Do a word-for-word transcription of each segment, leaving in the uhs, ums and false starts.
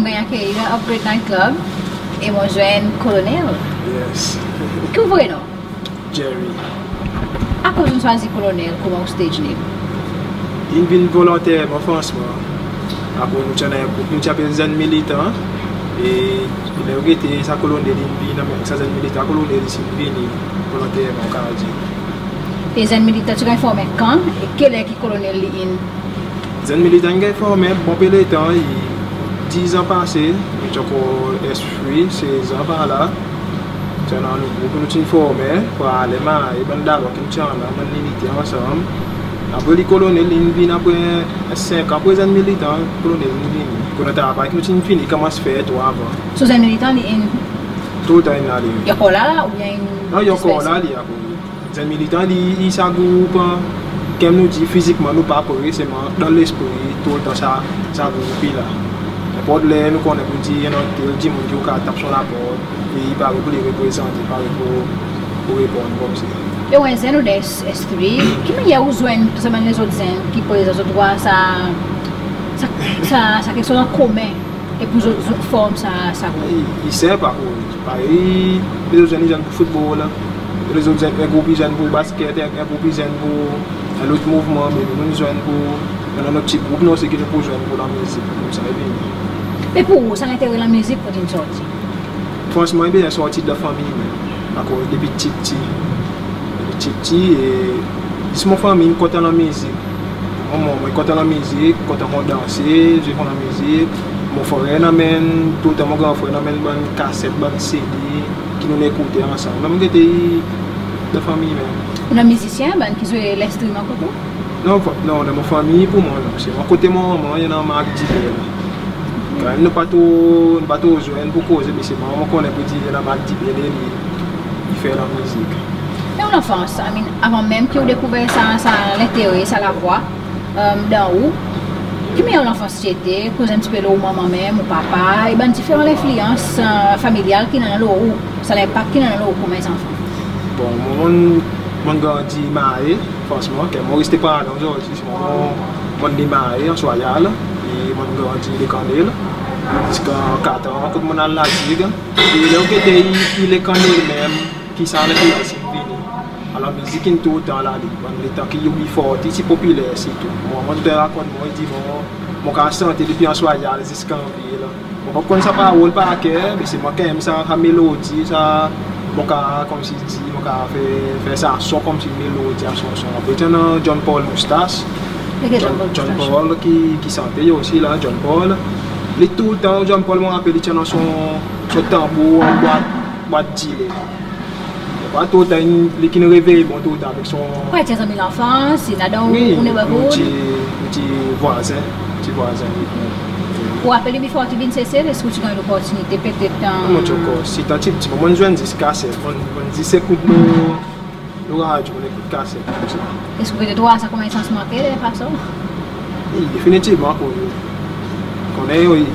Mon ganny akeyir dan Upgrade Night Club e mon zwenn Kolonel. Yes. Ki ou vre non? Jerry. Akoz ou'n swazir Kolonel konman ou stage name? In vin volonterman, fransman. Akoz nou ti annan en group nou ti apel Zenn Militan. E ler ou gete sa Kolonel in vin, sa Zenn Militan, Kolonel in vini volonterman, ou kapab dir. E Zenn Militan ti ganny formen kan? E ki ler ki Kolonel li in Zenn Militan in ganny formen bon pe letan, i diz an pase, nou ti ankor S three, sez an par la. Ti annan nou group nou ti'n formen, paraleman e bann dalon ki nou ti annan, bann linite ansanm. Apre li Kolonel in vin apre senk an, apre Zenn Militan, Kolonel in vini. Konnen travay ki nou ti'n fini konmans fer tou avan. So Zenn Militan li in Toultan in la li. I ankor la la oubyen in Non, i ankor la li ankor. Zenn Militan li, i sa group, kan nou dir fizikman nou pa pre, selman dan lespri toultan sa, sa group i la. Nenport ler nou konnen pour dir i annan tel dimoun ki ou kapab tap son laport, e i pare pour li reprezant, i pare pour, pour reponn konmsi. E ou en zenn, ou dan S three, ki mannyer ou zwenn tou sa bann lezot zenn ki prezan, zot war sa, sa, sa, sa keksoz an komen? E pour zot, zot form sa, sa group? I, i senp akoz parey lezot zenn i zwenn pour foutbol, lezot zenn, en group i zwenn pour basket, en, en group i zwenn pour en lot mouvman, me nou, nou zwenn pour, nou annan nou pti group nou osi ki nou pou zwenn pour lamizik, koumsa i vini. E pour ou, sa lentere lamizik kot in sorti? Fransman, i bezwen sorti dan fanmir mem. Akoz depi pti pti, depi pti pti, e zis mon fanmir in kontan lamizik. Mon, mon, mon kontan lamizik, kontan mon danse, zwe fon lamizik. Mon frer in anmenn, toultan mon gran frer in anmenn bann kaset, bann CD ki nou'n ekoute ansanm. Mem gete i dan fanmir mem. Ou annan mizisyen, bann ki zwe lenstriman kot ou? Non, non, dan mon fanmir pour mwan non. Se mon kote mon manman, i annan Marc Dibel. Kanmem nou pa tro, nou pa tro zwenn pour koze, me selman mon konnen pour dir i annan Marc Dibel e li i fer lamizik. E ou lanfans, I mean, avan mem ki ou dekouver sa, sa lentere, sa lavwa dan ou, ki mannyer ou lanfans ti ete? Koz en pti pe lo ou manman mem, ou papa, e bann diferan lenfliyans familyal ki'n annan lo ou, sa lenpak ki'n annan lo ou konman en zanfan. Bon, mwan, mon, mon grandi Mahe, fransman, ki mon reste Praslin ozordi, mon, mon ne Mahe, Anse Royale, e mon grandi Lekannel, ziska kat an kot mon al La Digue. E ler ou gete i, i Lekannel mem ki sa lenfliyans in vini. Alor mizik in toultan la li, bann letan ki U B forty ti popiler sirtou. Mon, mon toultan rakont mwan, i dir mwan, mon kapab sante depi Anse Royale ziska Anvil. Mon pa konn sa parol par ker, me selman kanmem sa, sa melodi, sa, mon kapab, konmsi dir, mon kapab fer, fer sa son konmsi melodi a son, son. Apre ti annan John Paul Moustache. John Paul ki, ki sante li osi la, John Paul. Li toultan, John Paul, mon rapel li ti annan son, son tanbour an bwat, bwat dile. Toultan li ki'n revey mwan toultan avek son... Ou ti en zanmi lanfans, i annan dan ou neighborhood? Wi, nou ti, nou ti vwazen, ti vwazen, wi. Ou rapel depi fwa ou ti vin Sesel, eski ou ti ganny loportinite petet... Non, mon ti ankor, sitan ti pti, mon zwenn zis kaset, mon, mon zis ekout lo, lo radyo, mon ekout kaset, koumsa. Eski ou petet war sa konman en sans manke, de fason? Wi, definitivman, akoz konnen, wi,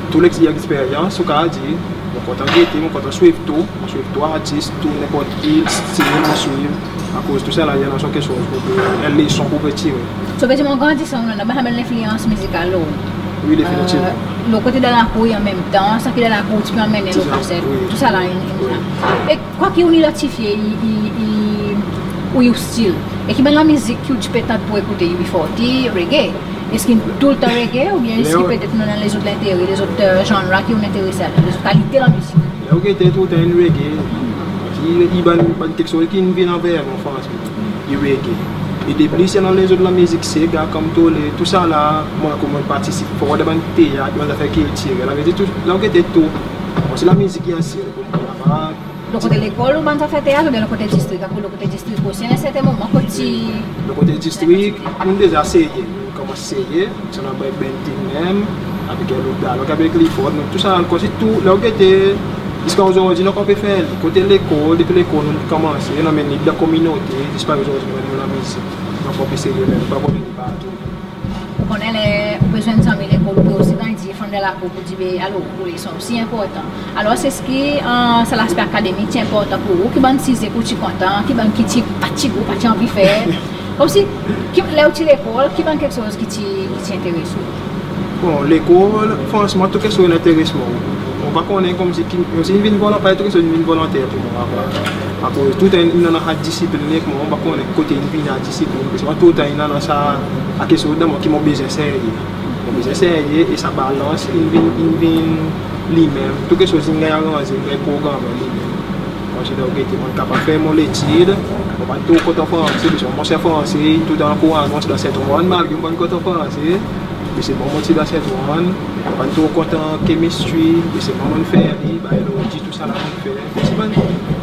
tou leksperyans, ou kapab dir, mon kontan gete, mon kontan swiv tou, mon swiv tou artis, tou nenport ki stil mon swiv, akoz tou sa la i annan son keksoz pour, en leson pour retire. So, be dir mon grandisans, ou annan bann lenfliyans mizikal lo ou? Wi, definitivman. Lo kote dan lakour, an menm tan sa ki dan lakour ti pe anmenn lo kaset, tou sa la, wi. E Kwa ki ou'n idantifye i, i, i, ou, ou stil? E ki bann lamizik ki ou ti pe tann pour ekoute, U B forty, reggae? Eski toultan reggae oubyen eski petet ou annan lezot lentere, lezot, e, genre ki ou'n enterese, lezot kalite lamizik? Ler ou gete toultan i reggae, i, i bann, bann keksoz ki'n vin anver mwan, fransman, i reggae. E deplis i annan lezot lamizik sega, kantone, tou sa la, mwan konman mon partisip for dan bann teat, bann zafer kiltirel, laverite tou, ler ou gete tou, bon, se lamizik ki ansyen, bon, Lo kote lekol ou bann zafer teat oubyen lo kote distrik? Akoz lo kote distrik osi, a en serten moman kot ti... Lo kote distrik, nou deza seye, nou konmans seye, ti annan bann band team mem, avek en lot dalon ki apel Clifford, nou tou sa, konmsi tou, ler ou gete, ziska ozordi nou ankor pe fer li. Kote lekol, depi lekol nou konmanse, nou anmenn li dan kominote, zis parey ozordi nou anmenn li dan mizik. Nou ankor pe seye mem, pa konnen li partou. Ou konnen ler ou bezwen zanmi lekol, ou pe osi ganny dir from the lakour pour dir, be, alor, ou leson osi enportan. Alor, eski, e, sa laspe akademik ti enportan pour ou? Ki bann size ki ou ti kontan, ki bann ki ti pa ti gou, pa ti anvi fer? Konmsi, ki, ler ou ti lekol, ki bann keksoz ki ti, ki ti enterese ou? Bon, lekol, fransman, tou keksoz i enteres mwan. Mon pa konnen konmsi ki, konmsi in vin volon-, pa tou keksoz in vin volonter pour mwan avan. Akoz toultan in annan sa disiplin ek mwan, mon pa konnen kote in vin sa disiplin. Paski mwan toultan in annan sa, sa keksoz dan mwan ki mon bezwen serye. Mon bezwen serye e sa balans in vin, in vin li menm. Tou keksoz in ganny aranze, in ganny progranmen li menm. Konmsi dan ou gete, mon kapab fer mon letid, mon pa tro kontan franse, paski mon ser franse, toultan ankouraz mwan, ti dan Sainte Rose, malgre mon pa kontan franse, me se bon, mon ti dan Sainte Rose, mon pa tro kontan chemistry, me se bon, mon fer li, biology, tousala mon fer. Ti bann,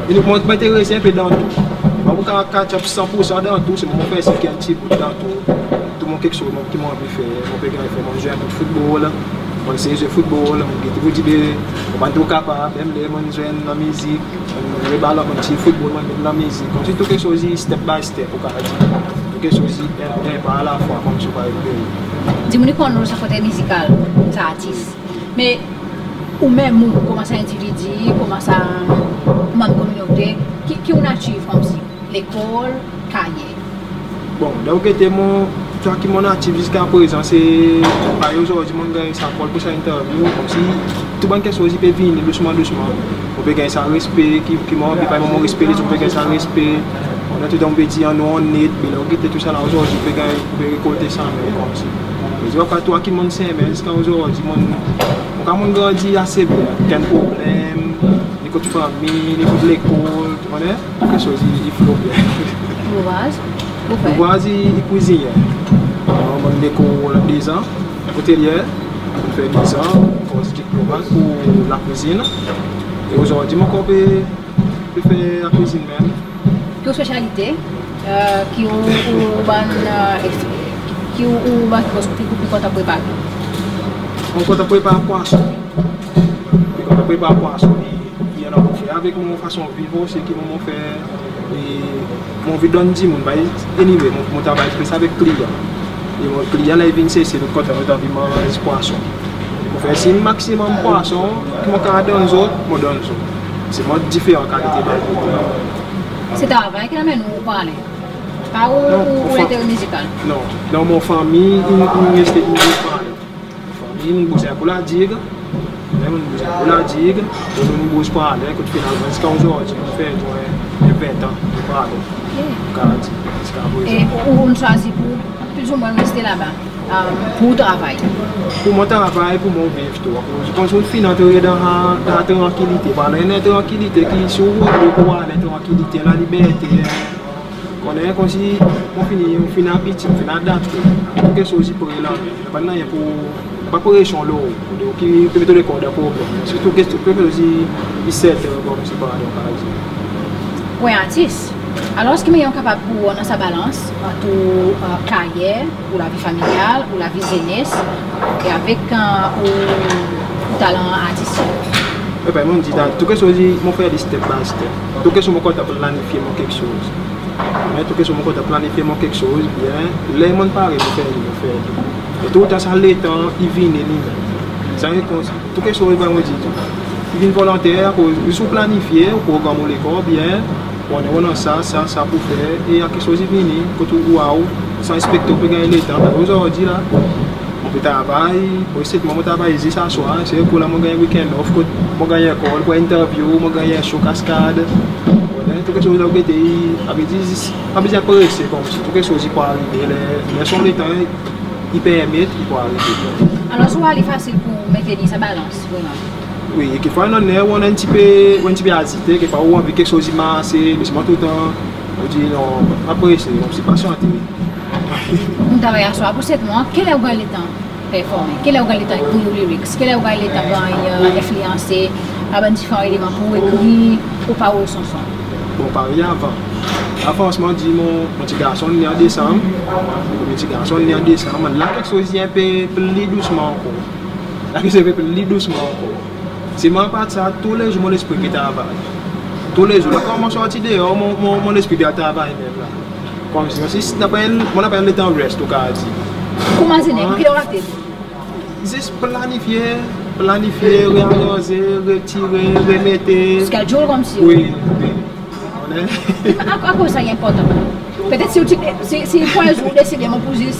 e nou, mon, mon enterese en pe dan tou. Mon pa kapab catch up san pour san dan tou, se mon fer sirtou en pti bout dan tou. Tou mon keksoz, mon, ki mon anvi fer, mon pe ganny fer, mon zwe en bout foutbol, mon sey zwe foutbol, mon gete pour dir be, mon pa tro kapab, menm ler mon zwe lamizik, mon zwe balon, mon ti foutbol, mon met lamizik. Konmsi tou keksoz i step by step, ou kapab dir. Tou keksoz i en, en pa alafwa, konmsi ou pa dir. Dimoun i konn ou sa kote mizikal, sa artis. Me ou menm, ou, konman sa endividi, konman sa manm kominote, ki, ki ou'n achieve konmsi? Lekol, karyer. Bon, dan ou gete mon, sa ki mon'n achieve ziska prezan, se parey ozordi mon'n ganny sa kol pour sa interview, konmsi tou bann keksoz i pe vini dousman, dousman. Mon pe ganny sa respe, ki, ki mon anvi, parey mon respe lezot, mon pe ganny sa respe. Mon toultan pe dir annou onnet, be la ou gete tousala ozordi, pe ganny, pe rekolte sa menm konmsi. Me dir ankor tou sa ki mon'n senmen ziska ozordi, mon, mon, mon grandi ase byen, okenn problenm, ni kot fanmir, ni kot lekol, ou konnen, tou keksoz i, i flow byen. Ou vwaz? Ou fer? Mon vwaz i, i kwizinyen. Mon lekol dezan, otelyer, mon fer dezan, mon fer diplomat pour lakwizin. E ozordi mon ankor pe, pe fer lakwizin menm. Ki ou spesyalite, e, ki ou, ou bann, e, eks-, ki ou, ou bann, ki ou pli kontan prepare? Mon kontan prepar pwason. Mon kontan prepar pwason. E, e i annan pour fer avek mon fason viv osi, ki mon, mon fer, e mon anvi donn dimoun, be, anyway, mon, mon travay plis avek kliyan. E mon kliyan la i vin Sesel, zot kontan, zot anvi manz pwason. Mon fer si maksimom pwason ki mon kapab donn zot, mon donn zot. Se mon diferan kalite bann. Se travay ki'n anmenn ou Praslin? Pa ou, non, ou, mon ou fa-, lentere mizikal? Non, non, mon fanmir, in, in reste, in bouz Praslin. Fanmir, in bouz pour La Digue, menm in bouz pour La Digue, e in bouz Praslin, kot finalman, ziska ozordi, mon fer, mon, e, ven an, Praslin. Ok. Kalite, ziska prezan. E ou, ou'n swazir pour plizoumwen reste laba, e, pour travay? Pour mon travay, pour mon viv tou. Akoz, konmsi ou'n fini antre dan, dan trankilite. Vwala, en trankilite ki, si ou rod pour vwar en trankilite, laliberte, e, konnen konmsi, mon fini, mon fini abitye, mon fini adapte. Tou keksoz i pre la, me pa nanryen pour, pa presyon lo ou, pour dir ki pe met ou lekor dan problenm. Sirtou ki tou keksoz i, i set, e, konmsi pa, donk, pa dir. Ou en artis. Alor, ki mannyer ou kapab pour ou annan sa balans ant ou, e, karyer, ou lavi familyal, ou lavi zenes, e avek, e, ou, ou talan artistik? E ben, mon dir, dan tou keksoz, mon fer li step by step. Tou keksoz, mon kontan planifye mon keksoz. Me tou keksoz, mon kontan planifye mon keksoz byen. Ler mon'n pare, mon fer li, mon fer li. E toultan sa letan i vini li menm. Sa i konmsi tou keksoz, ben, mon dir, i vin volonter, akoz si ou planifye, ou progranm ou lekor byen, ou konnen ou annan sa, sa, sa pour fer, e sa keksoz i vini, kot ou, ou, ou, san ekspekte ou pe ganny letan. Ozordi la, mon pe travay, mon, mon travay zis aswar, se kou la mon ganny weekend off, kot mon ganny en call pour interview, mon ganny en show kaskad. Ou konnen, tou keksoz la ou gete, i, sa i dir, pa bezwen prese, konmsi tou keksoz i pou arive, ler, ler son letan i permet, i pou arive. Alor, ou war li fasil pour mentenir sa balans, vreman? Wi, kekfwa, non, ou annan en pti pe, ou en pti pe azite, kekfwa ou anvi keksoz i marse, me selman toultan ou dir non, pa prese, konmsi pasyante. Ou travay aswar pour set mwan, ki ler ou ganny letan performen? Ki ler ou ganny letan ekrir ou lyrics? Ki ler ou ganny letan ganny, e, enfliyanse par bann diferan eleman pour ou ekrir ou parol sanson? Bon, parey avan. Avan, si mon dir mon, mon pti garson ne an Desanm, mon pti garson ne an Desanm, la keksoz i en pe pli dousman ankor. La keksoz i en pe pli dousman ankor. Selman apard sa, toulezour mon lespri pe travay. Toulezour. La, konman mon sorti deor, mon, mon, mon lespri pe al travay menm la. Konmsi, si, si napa, mon napa letan rest, ou kapab dir. Konman, zis, an, ki ler ou latet? Zis planifye, planifye, rearanze, retire, remete. Schedule konmsi. Wi, wi. Ou konnen? Akoz, akoz sa i enportan? Petet si ou ti, si, si pour en zour ou deside mon pou zis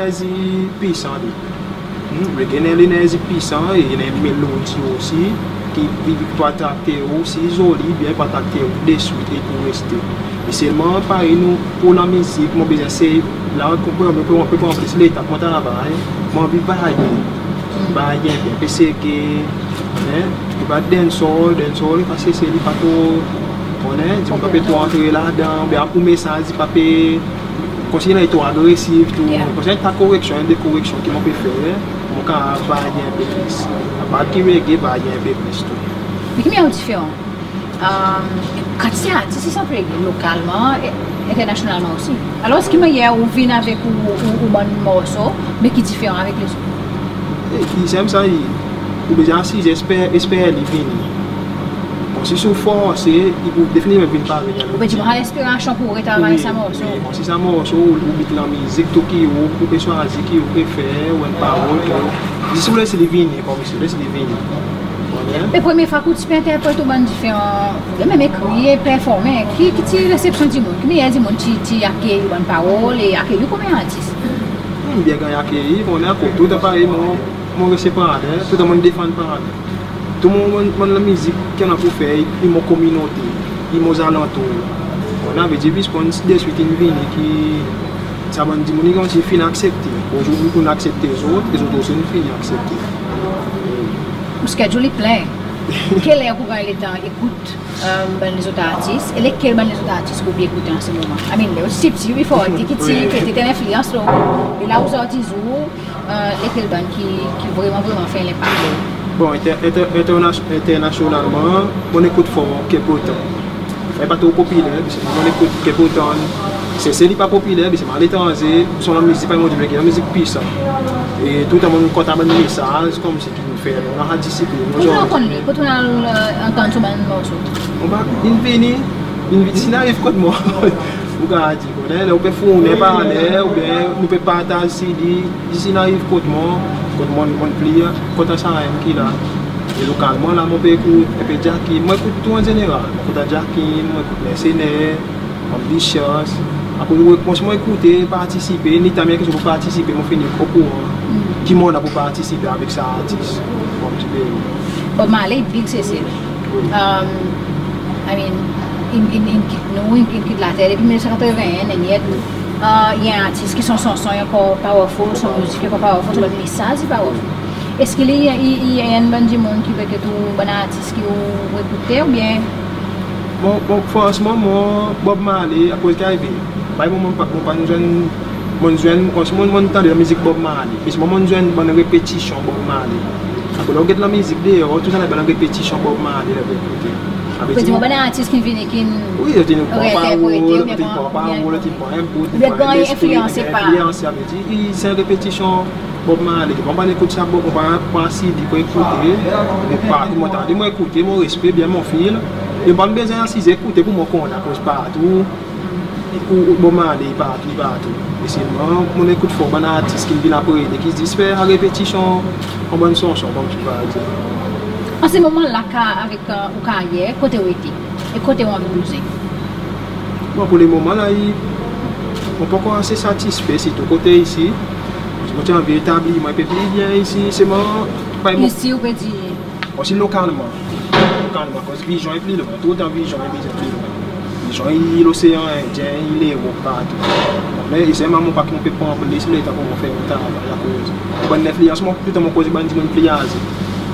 lenerzi pwisan li. Hmm, reggae i annan lenerzi pwisan e i annan en melodi osi ki, ki, ki pou atrakte ou, si zoli, byen pou atrakte ou deswit e pou reste. Me selman parey nou, pour lanmizik, mon bezwen sey, la, konpran, mon pe, mon pe konpran plis letan mon travay, mon anvi varye. Varye en pe, pe seke, en, i pa dancehall, dancehall, pa Sesel, i pa tro, konnen, dimoun pa pe tro antre ladan, oubyen pour mesaz, i pa pe, konsi i tro agresif, tou. Konsi en ta koreksyon, en de koreksyon ki mon pe fer, mon kapab varye en pe plis. Apard ki reggae, varye en pe plis tou. Me ki mannyer ou diferan? Kantite artis ki santre lokalman e enternasyonalman osi. Alor, ki mannyer ou vin avek ou, ou, ou bann morso, me ki diferan avek lezot? E, i senp sa, i, ou bezwen asize, esper, esper li vini. Bon, si ou forse, i pou definitivman vin parey. Ou pe dir, mon annan lenspirasyon pour retravay sa morso. Wi, wi, bon, si sa morso, ou, ou bit lanmizik, tou ki ou, ou pe swazi, ki ou pe fer, ou bann parol, ki ou, zis ou les li vini, konmsi, les li vini. Konpran? E premye fwa ki ou ti pe enterpret ou bann diferan, menm ekri e performe, ki, ki ti resepsyon dimoun, ki mannyer dimoun ti, ti akeyir ou bann parol e akeyir ou konman artis? Hmm, byen ganny akeyir, konpran, akoz tou tan parey mon, mon reste Praslin, tou tan mon defann Praslin. Tou mon, mon, mon lanmizik ki annan pour fer, i mon kominote, i mon zalantour. Konpran, vedir plis pwen deswit in vini ki sa bann dimoun ki konsi fin aksepte. Bonzour, nou aksepte zot, e zot osi in fini aksepte. Ou schedule i plen. Ki ler ou ganny letan ekout, e, bann lezot artis, e lekel bann lezot artis ki ou byen ekoute an se moman? I mean, ler ou ti pti, i fodre dir ki ti, ki ti en lenfliyans lo ou. E la ou sorti zour, e, lekel bann ki, ki vreman, vreman fer lenpak lo ou? Bon, enterna-, enterna-, enternasyonalman, mon ekout for Kepleton. Li pa tro popiler, me selman mon ekout Kepleton. Sesel i pa popiler, me selman aletranze, son lanmizik, pa mon dir, me ki lanmizik pwisan. E tou tan mon kontan bann mesaz, konmsi ki nou fer, nou annan disiplin. Kot ou al konn li? Kot ou al, e, antann son bann morso? Bon, ben, in vini, in vini, zis in ariv kot mwan. Ou kapab dir, konnen, ler ou pe fournen par ler, oubyen nou pe partaz CD, zis in ariv kot mwan, kot mon, mon pli, kot sa enn ki la. E lokalman la mon pe ekout en pe Jackie, mon ekout tou an zeneral. Mon ekout Jackie, mon ekout Mercenaires, Ambitious. Akoz mon, mon ekoute, partisipe, ni tan i annan keksoz pour partisipe, mon fini okouran ki mon annan pour partisipe avek sa artis. Mon ti pe Bob Marley big Seselwa. I mean, in, in, in kit nou, in, in kit later depi mil nef san katreven en, en yet, i annan artis ki son sanson i ankor powerful, son mizik i ankor powerful, son bann mesaz i powerful. Eski li, i, i, i annan bann dimoun ki petet ou bann artis ki ou ekoute oubyen? Bon, bon, fransman, mon, Bob Marley, akoz ki arive, bay mon, mon pa, mon pa zwenn, mon zwenn, fransman, mon tande lanmizik Bob Marley. Plis mon, mon zwenn bann repetisyon Bob Marley. Akoz ler ou get lanmizik deor, tou sa bann repetisyon Bob Marley, ler ou ekoute. Sa ve dir bann artis ki'n vini, ki'n wi, zot in pran parol, zot in pran parol, zot in pran en bout, zot in pran en lespri, zot in ganny enfliyanse par. Enfliyanse, sa ve dir, i, se en repetisyon Bob Marley. Mon pa ekout sa Bob, mon pa, pa CD pour ekoute. E partou mon tande, mon ekoute, mon respe byen, mon feel. E mon pa bezwen asize ekoute pour mon konn, akoz partou, ou, ou Bob Marley partou, partou. E selman mon ekout for bann artis ki'n vin apre li, ki zis fer repetisyon bann sanson, konman ti pe dir. An se moman la, ka, avek, e, ou karyer, kote ou ete? E kote ou anvi bouze? Bon, pour le moman la, i, mon pa ankor ase satisfe, sirtou kote isi. Mon ti anvi etabli mwan en pe pli byen isi, selman, pa isi ou pe dir? Osi lokalman. Lokalman, akoz vizyon i pli lwen, toultan vizyon i bezwen pli lwen. Vizyon i Losean Endyen, i Lerop, partou. Me selman mon pa ki mon pe pran plis letan pour mon fer mon travay, akoz bann lenfliyans, mon toultan mon koz bann dimoun pli aze.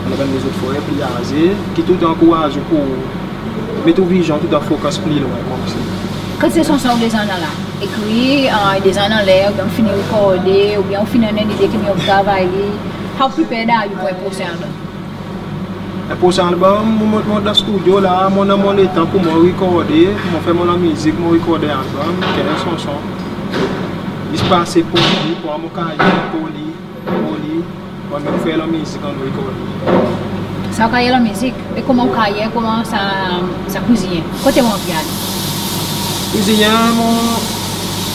Annan bann lezot frer pli aze ki toultan ankouraz ou pour met ou vizyon toultan focus pli lwen, konmsi. Kantite sanson ou deza annan la ekri, e, deza annan ler, oubyen ou fini rekorde, oubyen ou fini annan en lide ki ou anvi travay li, how prepared are you pour en prosen album? En prosen album, mon, mon dan stidyo la, mon annan mon letan pour mon rekorde, pour mon fer mon lanmizik, mon rekord en album, kenz sanson. Zis pase pour li, pour mon karyer, pour li, pour li, mwan menm fer lanmizik an rekord. Sa ou karyer lanmizik, e konman ou karyer, konman sa, sa kwizinyen? Kote ou anvi ale? Kwizinyen, mon,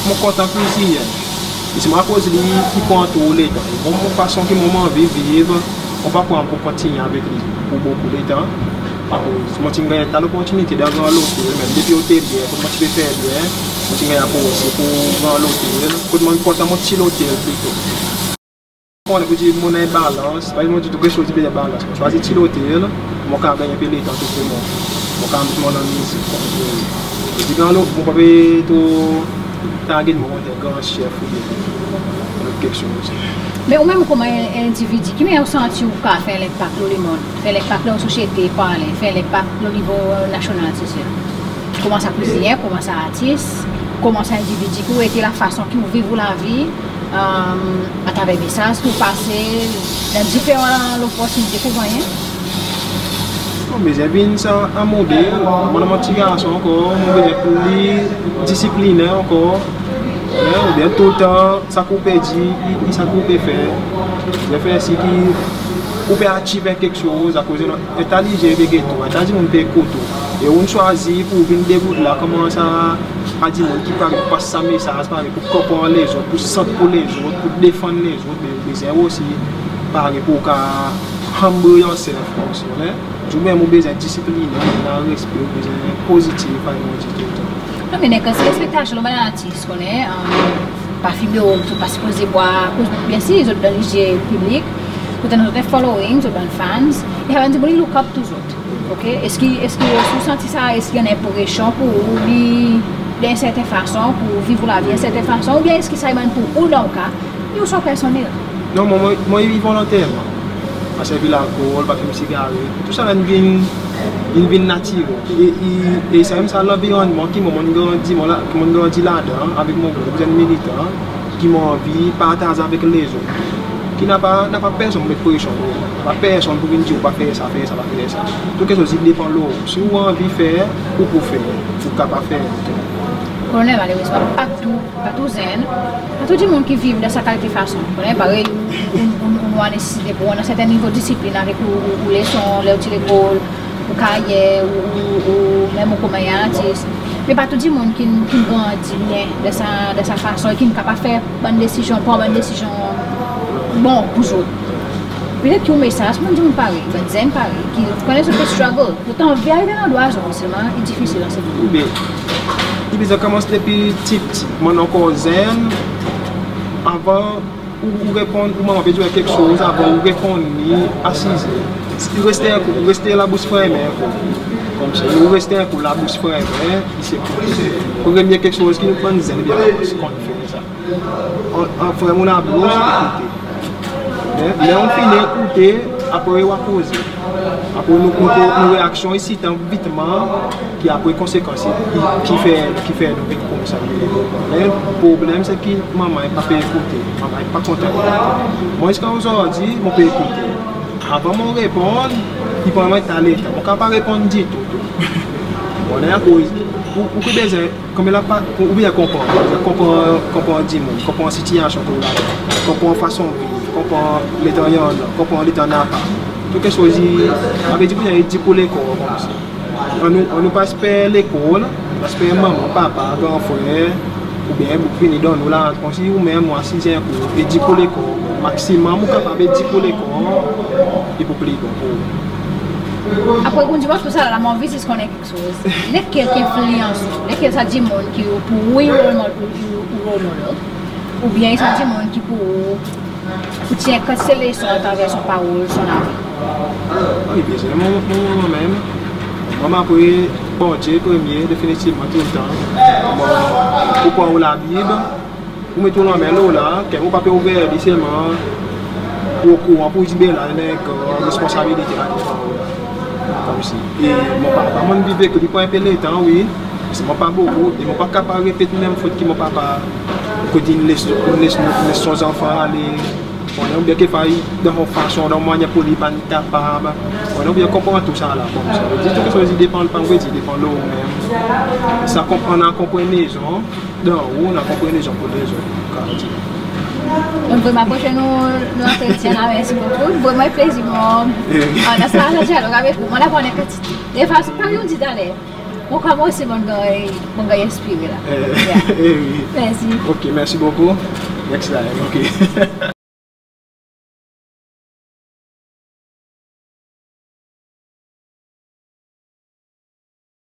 mon kontan kwizinyen. E se mwan akoz li ki pran tou letan. Mon, mon fason ki mon, mon anvi viv, mon pa pran pour kontinyen avek li pour bokou letan. Akoz mon ti'n ganny ta loportinite dan gran lotel, menm depi otelyer, kot mon ti pe fer byen, mon ti'n ganny aprose pour gran lotel, kot mon kontan mon pti lotel plito. Mon konnen pour dir mon annan en balans, pa mon dir tou keksoz i bezwen balans. Mon swazir pti lotel, mon kapab ganny en pe letan tou selman. Mon kapab met mon lanmizik, konpoze. E dir dan lot, mon pa pe tro target mon konman en gran chef oubyen lot keksoz. Me ou menm konman en endividi, ki mannyer ou santi ou kapab fer lenpak lo lemonn, fer lenpak dan sosyete, parey, fer lenpak lo nivo nasyonal, se sa. Konman sa kwizinyen, konman sa artis, konman sa endividi ki ou ete, lafason ki ou viv ou lavi, e, atraver mesaz ki ou pase, dan diferan loportinite ki ou gannyen. Mon bezwen vin sa en model, mon, mon ti garson ankor, mon bezwen pli disiplinen ankor, en, oubyen toultan sa ki ou pe dir, i, i sa ki ou pe fer. Bezwen fer sir ki ou pe achieve keksoz, akoz i annan en ta lezyon pe get ou, en ta dimoun pe ekout ou. E ou'n swazir pour vin debout la, konman sa, sa dimoun ki parey pour pas sa mesaz, parey pour konpran lezot, pour sant pour lezot, pour defann lezot, me ou bezwen osi parey pour ou kapab humble yourself osi, en. Ou menm ou bezwen disiplinen, ou bezwen respe, ou bezwen pozitif, parey mon dir toultan. Non, me annan en kantite lekspektasyon lo bann artis, konnen, e, pa fim deor, zot pa sipoze bwar, akoz byensir zot dan lizye piblik, zot annan zot following, zot bann fans, e sa bann dimoun i look up to zot. Oke? Eski, eski ou santi sa, eski i annan en presyon pour ou, li, dan en serten fason, pour ou viv ou lavi en serten fason, oubyen eski sa i bann pour ou dan ou ka, e ou swa personnel? Non, mon, mon, mon i volonterman. Pa servi lalkol, pa fim sigaret. Tou sa in vin, in vin natirel. E, e, e sa menm sa lanvironnman ki mon, mon'n grandi, mon la, ki mon'n grandi ladan, avek mon group zenn militan, ki mon anvi partaz avek lezot. Ki napa, napa personn pour met presyon lo ou. Napa personn pour vin dir ou pa fer sa, fer sa, pa fer sa. Tou keksoz i depan lo ou. Si ou anvi fer, ou pou fer. Ou kapab fer. Kolonel, malerezman, pa tou, pa tou zenn, pa tou dimoun ki viv dan sa kalite fason. Ou konnen, parey ou, ou, ou, ou annan nesesite pour ou annan serten nivo disiplin avek ou, ou, ou leson, ler ou ti lekol, ou karyer, ou, ou, ou menm ou konman en artis. Me pa tou dimoun ki'n, ki'n grandi byen dan sa, dan sa fason, e ki'n kapab fer bann desizyon, pran bann desizyon bon pour zot. Petet ki ou mesaz pour dimoun parey, bann zenn parey, ki konnen zot pe struggle, zot anvi ariv dan landrwa zot, selman i difisil an se moman. Be, i bezwen konmans depi ptipti. Mwan ankor zenn, avan ou, ou reponn, ou manman pe dir ou keksoz, avan ou reponn li, asize. Ou reste, ou reste labous fermen. Konmsi, ou reste labous fermen, i se premye keksoz ki nou bann zenn i bezwen konn fer sa. An, an ferm ou labous, ekoute. Ler, ler ou fini ekoute, apre ou a koze. Apre nou, nou, nou reaksyon i sitan vitman, ki apre konsekans ki, ki fer, ki fer nou vin koumsa. Me problenm se ki manman i pa pe ekoute, manman i pa kontan ekoute. Mwan ziska ozordi mon pe ekoute. Avan mon reponn, i pran mwan letan. Mon kapab pa reponn ditou tou. Bon, akoz ou, ou pe bezwen konmela pa, ou, ou bezwen konpran, konpran, konpran dimoun, konpran sitiyasyon ki ou ladan, konpran fason viv, konpran letan i annan, konpran letan napa. Tou keksoz i, savedir ki i dir pour lekor konmsi. Annou, annou pa esper lekor, pa esper manman, papa, gran frer, oubyen boug vini donn ou larzan, konmsi ou menm ou asize en kou e dir pour lekor. Maksimom ou kapab dir pour lekor, i pou pli bon pour ou. Apre ou dir mwan tousala, mon anvi zis konnen keksoz. Lekel ki enfliyans ou? Lekel sa dimoun ki ou, pour ou, i role model, ou, ou, ou role model? Oubyen sa dimoun ki pour ou, pour tir en kantite leson atraver son parol, son lavi? Wi, bezwen mon, mon, mon manman menm. Mon manman, apre Bondye premye, definitivman, toultan. Mon, pour pran ou Labib, ou met ou lanmen lo la, ker ou pa pe ouver li selman, ou okouran pour dir be la, i annan en gran responsabilite la devan ou la. Konmsi. E mon papa, mon'n viv avek li pour en pe letan, wi. Selman pa bokou, e mon pa kapab repet menm fot ki mon papa, kot in les, in les, les son zanfan ale. Konnen, oubyen kekfwa dan son fason, dan mannyer pour li pa'n kapab. Konnen, oubyen konpran tousala, konmsi. Savedir tou keksoz i depan, pa mon pe dir, i depan lo ou menm. Sa konpran, konprann lezot. Dan ou, annan konprann lezot pour lezot, mon kapab dir. Donk, vreman, prosenn nou, nou antretyen la, mersi bokou. Vreman plezir, mon, e, annan sa dyalog avek ou. Mon aprann en kantite. Defwa, se parey ou dir taler, mon krwar mwan osi mon ganny, mon ganny enspire la. E, yeah. E wi. Mersi. Ok, mersi bokou. Next time, ok.